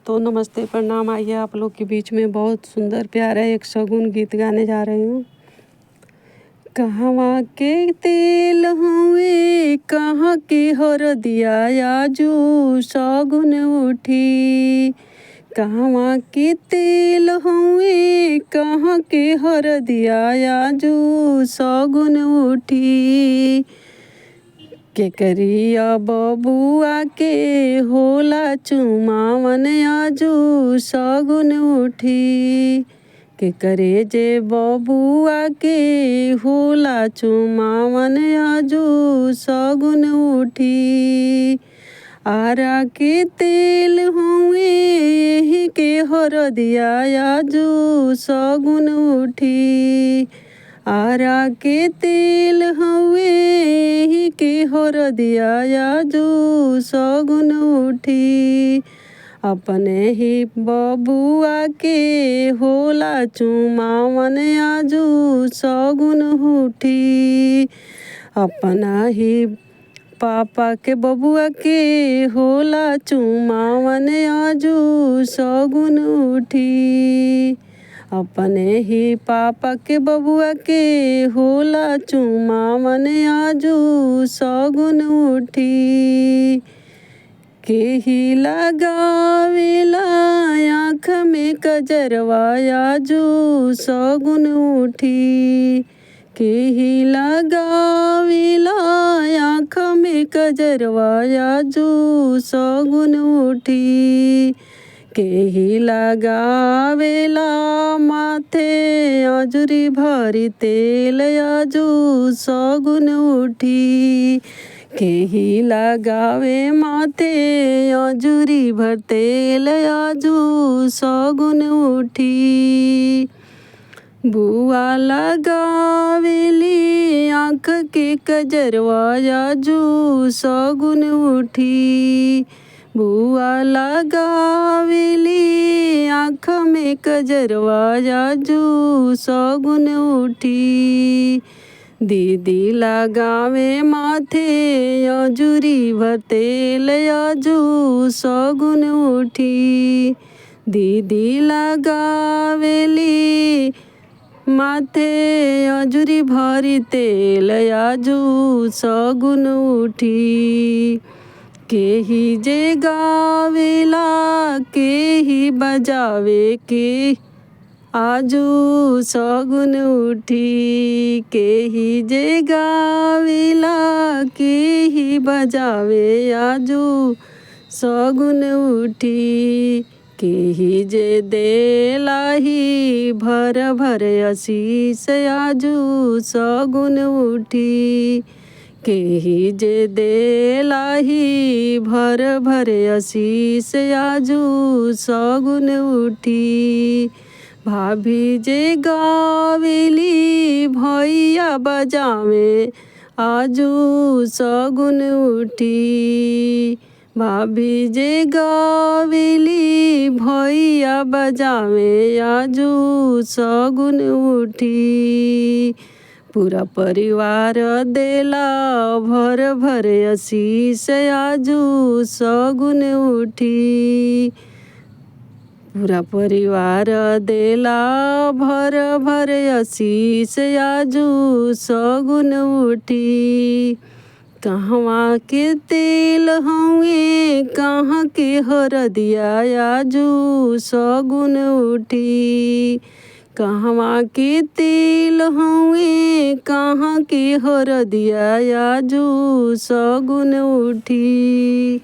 दोस्तों, नमस्ते, प्रणाम। आइए आप लोग के बीच में बहुत सुंदर प्यारा एक शगुन गीत गाने जा रही हूँ। कहवा के तेल हुए कहाँ के हरदिया आजू शगुन उठी। कहवा के तेल हुए कहाँ के हरदिया आजू शगुन उठी। केकरिया बबुआ के होला चुमावन आजू शगुन उठी। केकरे जे बबुआ के होला चुमावन आजू शगुन उठी। आरा के तेल हुए एही के हरदिया आजू शगुन उठी। आरा के तेल हुए एही के हरदिया आजू शगुन उठी। अपने ही बबुआ के होला चुमावन आजू शगुन उठी। अपना ही पापा के बबुआ के होला चुमावन आजू शगुन उठी। अपने ही पापा के बबुआ के होला चुमावन आजू शगुन उठी। केही लगावेला आँख में कजरवा आजू शगुन उठी। केही लगावेला आँख में कजरवा आजू शगुन उठी। केही लगावेला माथे अजुरी भरी तेल आजू शगुन उठी। केही लगावे माथे अजुरी भर तेल आजू शगुन उठी। बुआ लगावेली आँख के कजरवा आजू शगुन उठी। बुआ लगावेली आँख में कजरवा आजू शगुन उठी। दीदी लगावे माथे अजुरी भर तेल आजू शगुन उठी। दीदी लगावेली माथे अजुरी भरी तेल आजू शगुन उठी। केही जे गावेला केही बजावे के आजू शगुन उठी। केही जे गावेला केही बजावे आजू शगुन उठी। केही जे देलाही भर भर आशीष आजू शगुन उठी। केही जे देलाही भर भर आशीष आजू शगुन उठी। भाभी जे गावेली भैया बजावे आजू शगुन उठी। भाभी जे गावेली भैया बजावे आजू शगुन उठी। पूरा परिवार देला भर भर आशीष आजू शगुन उठी। पूरा परिवार देला भर भर आशीष आजू शगुन उठी। कहवा के तेल हउए कहाँ के हरदिया आजू शगुन उठी। कहवा के तेल हउए कहाँ के हरदिया आजू शगुन उठी।